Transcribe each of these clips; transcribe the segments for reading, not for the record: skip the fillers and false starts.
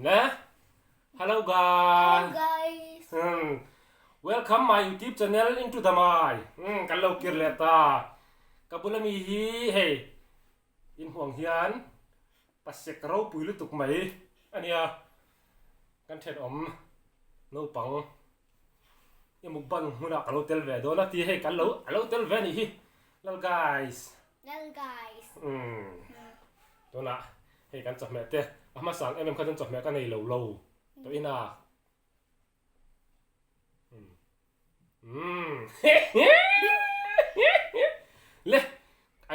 Ne? Hello guys. Hello guys. Hmm. Welcome my YouTube channel into the my. Hmm, kan lo kir leh ta. Ka bula mi hi hei in huang hian pasek ropui lutuk mai ania. Kan thenawm naupang i mukbang hmunah ka lo tel ve dawn a ti hei kan lo a lo tel ve a nih hi Lal guys. Lal guys. Umm tunah hei kan chawhmeh te a hmasa ang em em kha chuan chawhmeh ka nei lo lo tawh in a umm le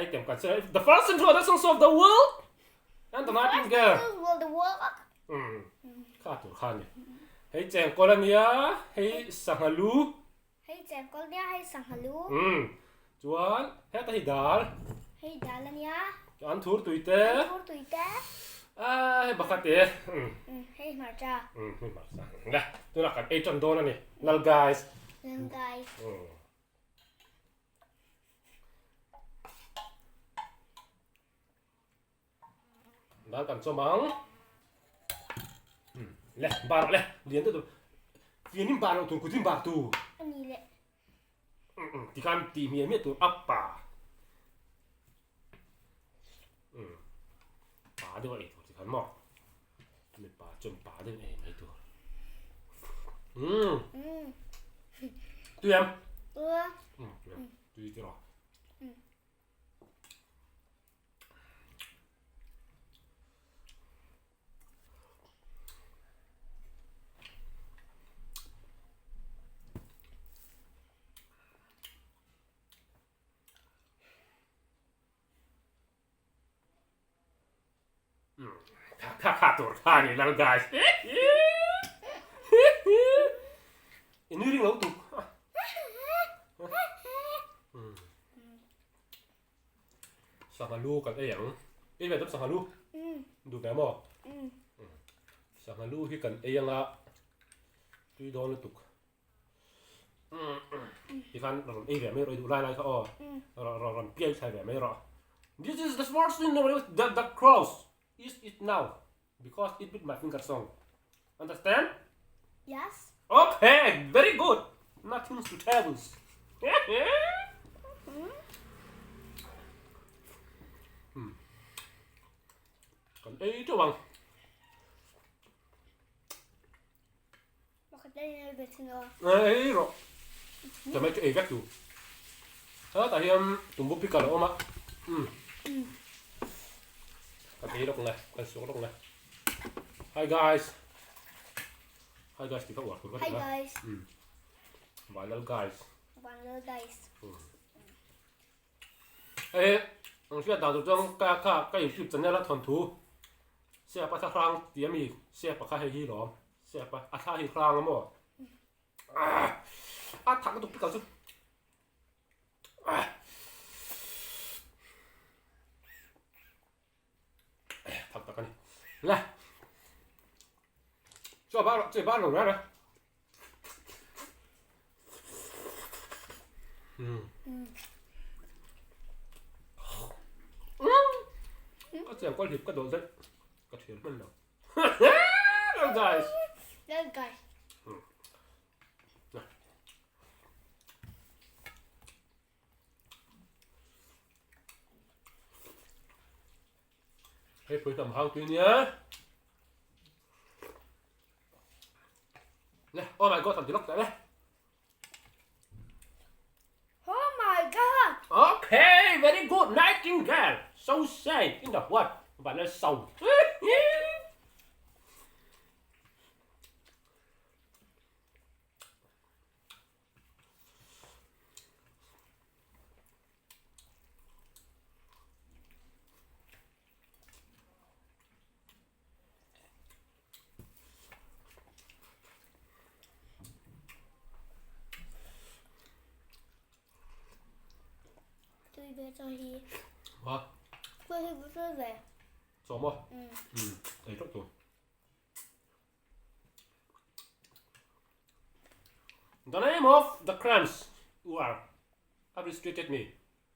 item kan sawi the first introduction of the world and the nightingale. The world. Umm kha tur kha a ni hei chengkawl a nia hei sangha lu. Hei chengkawl nia hei sangha lu. Umm chuan heta hi dal. Hei dal a nia. An thur tui te. An thur tui te. A hei bakhat te. Umm hei hmarcha. Umm hei hmarcha. Le tunah kan ei tan dawn a ni lal guys. Lal guys. Umm. Dal kan chawm ang. Hmm. Le, bar le. Lian te tu. Fianin bar lo tur, kutin bar tu. Ani le. Ti khan ti miah miah tur appa. Hmm. Pa deuh a ei tur ti khan maw. Mi pa chuan pa deuh ei mai tur. Hmm. Tui em? Tui. Hmm, tui. Tui ti rawh. Kha kha tur kha ni lal guys. I nui ring lo tuk. Sangha lu kan ei ang. Ei ve deuh sangha lu. Duh ve maw? Sangha lu hi kan ei anga tui dawn lutuk. Tikhan rawn ei ve mai rawh i duh lai lai kha aw. Rawn rawn piai thlai ve mai rawh. This is the first thing that the cross is it now because it with my finger song. Understand? Yes. Okay, very good. Nothing to tables. Hmm. Kan ei teuh ang. Pakhat daih in ei ve thin a. Ei rawh. Tlem chu ei vek tu. Hetah hian tumbu pickle a awm a. Umm. Kan ei lawk nge, kan suak lawk nge. Hi guys. Hi guys tih kha uar tur ka ti a. Hi guys. Umm. Vanlal guys. Vanlal guys. Umm. Hei ang hriat dan tur chuan ka kha ka youtube channel a thawnthu Siapa thla hrang tih ami Siapa kha hei hi lawm Siapa a thla hi hrang a maw a thak lutuk pickle chu thak tak a ni le chu a bar chu a bar lo reng a Ka chiang kual hip ka dawh daih ka thiam hman lo. Hello guys. Hello guys. Hei pui hnam hang tui nia. Le, oh my god, han ti lawk teh le. Oh my god! Okay, very good, nightingale. So say in the what? Van le so. Tui ve cho hi. Hả? Tui hi tui ve. Cho maw? Ừ. Ừ, ei tawh tur. The name of the crimes you are have restricted me.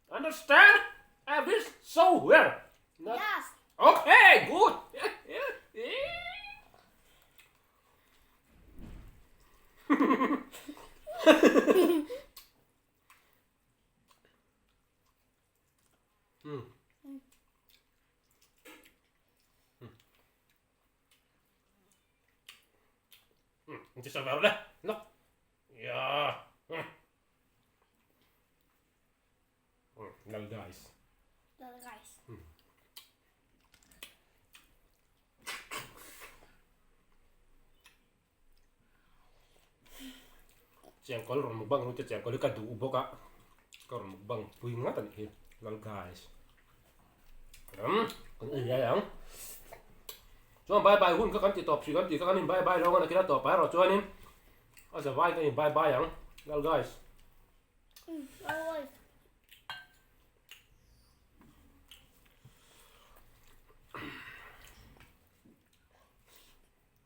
Understand? I wish so well. Not... Yes. Okay, good. Inti sak ve rawh le. Lawk. Ya. Lal guys. Lal guys. Chengkawl rawn mukbang ru te chengkawl hi ka duh bawk a ka rawn mukbang pui ngat a nih hi lal guys ram kan ei lai ang chuan bye bye hun kha kan ti tawp hrih kan tih kha kan in bye bye lo ang a nakina tawp ah erawh chuanin a zavai kan in bye bye ang lal guys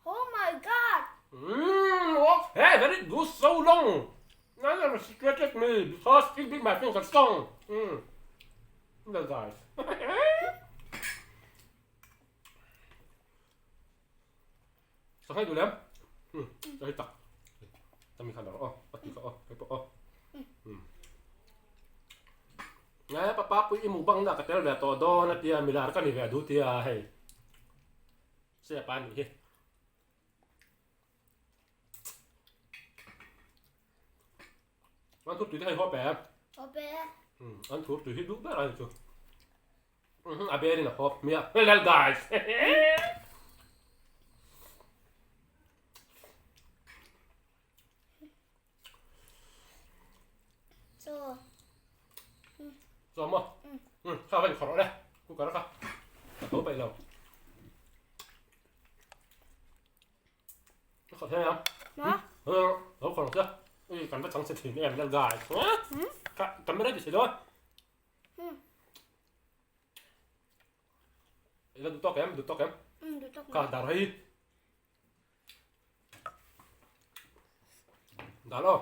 Oh my god! Mm, okay, very good, so long. Now you restricted me because it big my finger strong. Mm. Look guys. Sanghai duh lem. Mm, hei tak. Tami khan rawh aw, a ti kha aw, hei pawh aw. Mm. Nge papa pui i mukbang na ka tel ve tawh dawn a tia milar ka ni ve duh tia hei. Step a nih hi. An thur tui te hei hawp em? Hawp e. An thur tui hi duh ber a ni chu. A berin a hawp hmiah. Hello guys. Chaw. Chaw maw? Um, kha va inkhawrh rawh le. Cooker kha. Ka tho peih lo. Ka khawrh thei ang. Ma? Lo khawrh ang che. Ui, kan va chang che thin em lal guys. Ka camera ti si dawn. Ila duh tawk em? Duh tawk em? Duh tawk. Ka dar hei. Dah lo.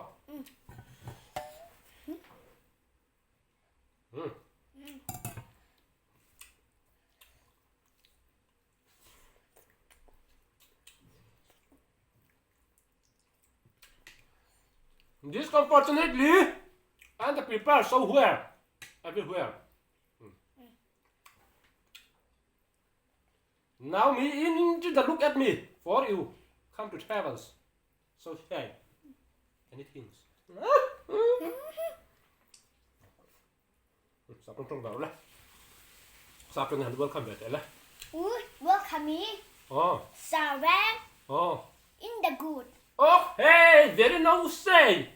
Discomfortunately, and the prepare so where, everywhere. Now me in the look at me for you come to travels so shy anything. Sap tawng tawng dah le. Sap tawng han welcome ve teh le. Ui, welcome me. Oh. Sarang. Oh. In the good. Oh, hey, very no say.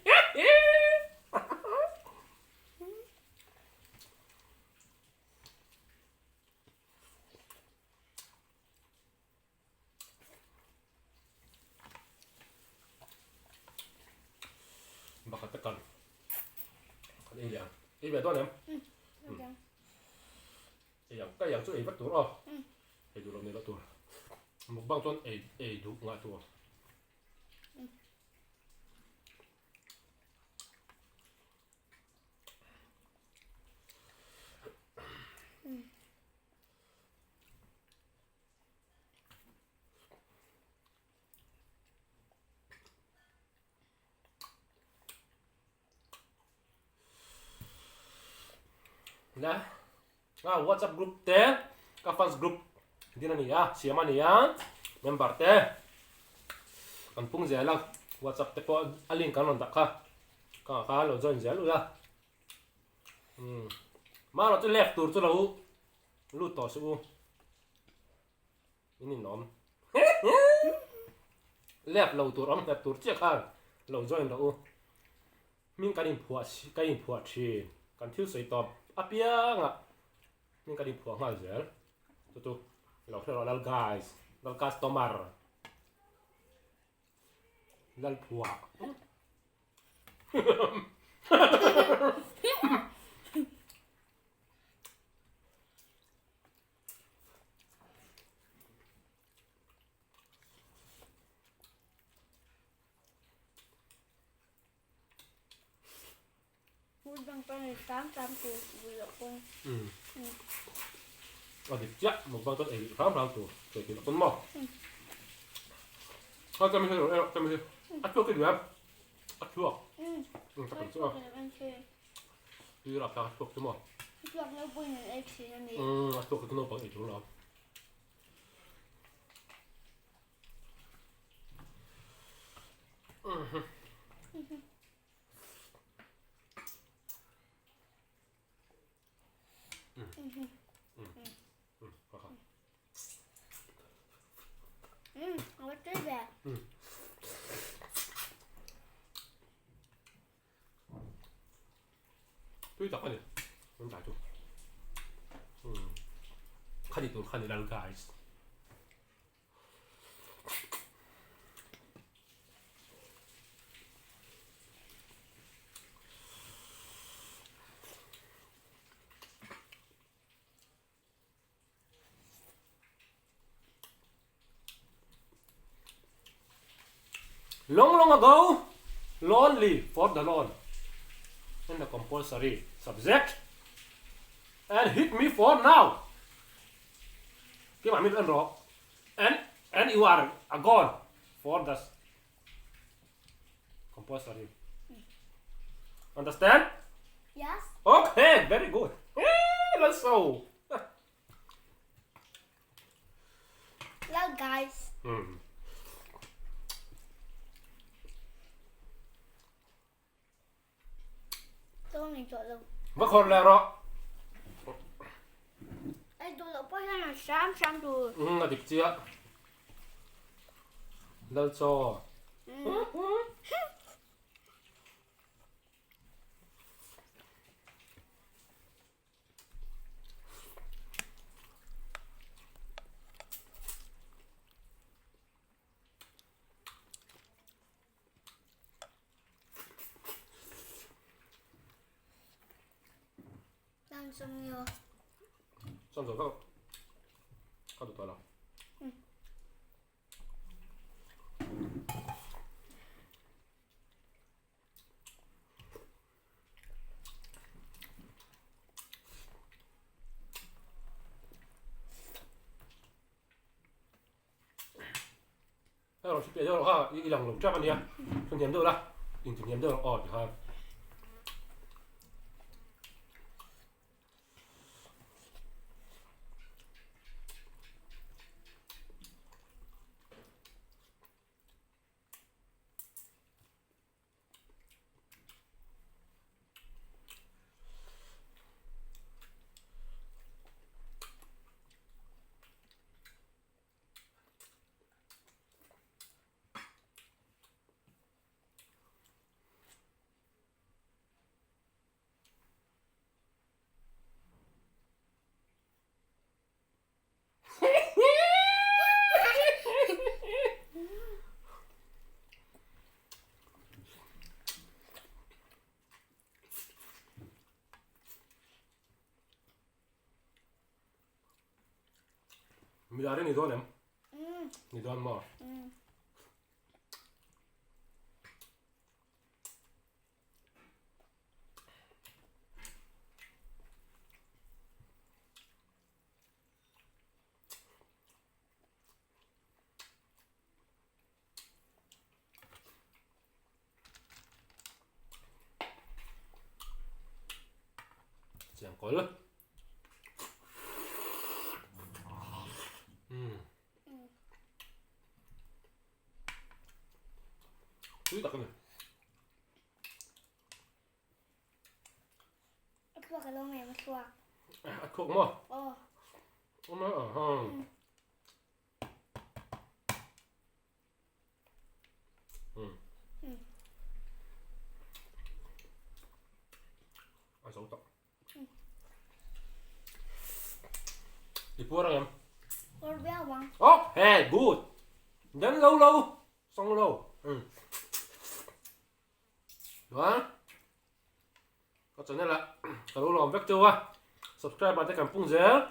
Pakhat te kan kan ei leh ang ei ve dawn em ei ang ka ei ang chu ei vek tur aw ei duh loh nei loh tur mukbang chuan ei ei duh ngah tur. Na ah WhatsApp group te ka fans group din a ni a siam a ni a member te kan pung zel a WhatsApp te pawh a link an rawn dah kha ka kha lo join zel ula umm mahlo chu left tur chu lo lut tawh suh u in inawm left lo tur awm nghet tur chiah khan lo join rawh u hming kan inphuah kan inphuah thin kan thil sawi tawp apiangah hming kan inphuah nghal zel chu chu lo hre rawh lal guys lal customer lal phuah. A dik chiah mukbang chuan ei duh hram hram tur sawi theih loh pawn maw a chami hi erawh chami hi a chhuak i duh em a chhuak ka tum chu a tui rap thlak a chhuak chu maw a chhuak chu naupang ei tur alawm. Tui tak a ni an tlai chu khani tur kha ni lal guys. Long long ago, lonely for the lone in the compulsory subject and hit me for now. Keimah min en rawh and and you are a gone for the compulsory. Understand? Yes. Okay, very good. Eh, let's go. Hello guys. Mm. Va khawr leh rawh. Ei duh loh pawh hian an hram hram tur. Umm a dik chiah. Lal chaw. Sawm zawh vak ka duh tawh lo. Hei rawn hriat piah deuh rawh kha i lang lo tap ania chhun hniam deuh la in ti hniam deuh rawh aw ti khan. Midar i ni dawn em? Ni dawn maw? Chiang kawl. Umm. Tui tak a ni. A thluak a lo ngei a thluak. A thluak maw? Aw. Awm a aha. Umm. A zo tak. I puar ang em? Puar viau ang. Okay, good. Then lo lo, song lo. Umm. Chuan ka channel ah ka lo lawm vek cheu a, subscriber te kan pung zel,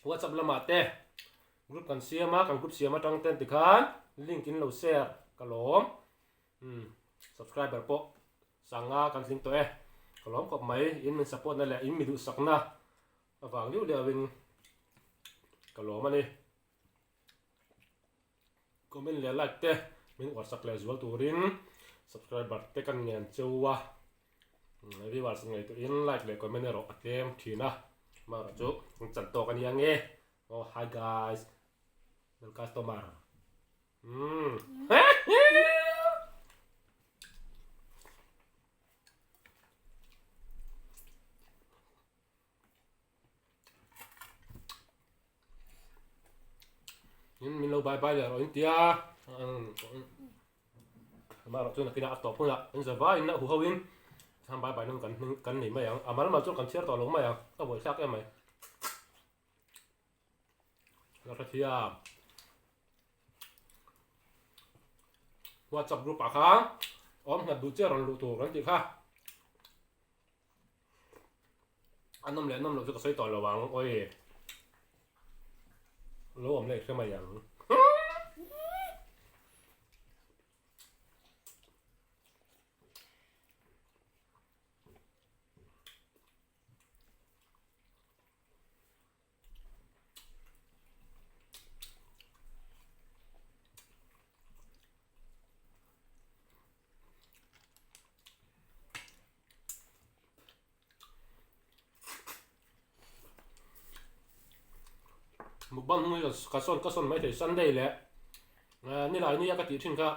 whatsapp lamah te group kan siam a, kan group siam atang ten tikhan link in lo share ka lawm, umm subscriber pawh sanga kan tling tawh e, ka lawm khawp mai in min support na leh in mi duhsakna avang liu liau in ka lawm a ni. Comment leh like te min uarsak leh zual turin subscriber te kan ngen cheu a, viewers ngei turin like leh comment erawh a tlem thin a, amaherawh chu kan chan tawk a nia nge aw hi guys lal customer umm. In min lo bye bye leh rawh in tia. Amaherawh chu nakinah a tawp hunah in za vaiin a hu ho in chhan bye bye nan kan kan nei mai ang. A mal mal chu kan chhiar tawh lo mai ang. Ka buaithlak em mai. La hrethiam. WhatsApp group ah khan awm nghat duh chiah rawn luh tur kan tih kha. A nawm leh nawm loh chu ka sawi tawh lo ang awi. Lo awm leh hre mai ang. Mukbang hnung hi ka sawn ka sawn mai thei Sunday leh nilai nia ka tih thin kha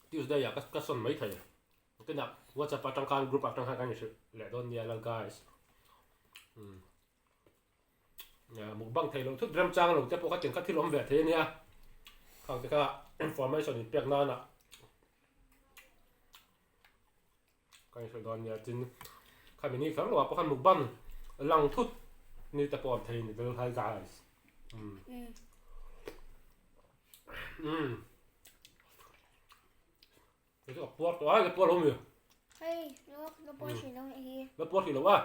Tuesday ah ka sawn mai thei kinah WhatsApp atang khan group atang khan kan inhrilh leh dawn nia lal guys. Mukbang thei loh thut remchang lo te pawh kha tiang kha thil awm ve thei a nia. Khang te kha information in pek nana kan inhrilh dawn nia. Tin, khami ni kher loah pawh khan mukbang lang thut ni te pawh awm thei a ni tel hi guys. Umm. Umm. Ka puar tawh a, ka puar lo mi. Hei, la puar hrih lo nih hi. La puar hrih lo a.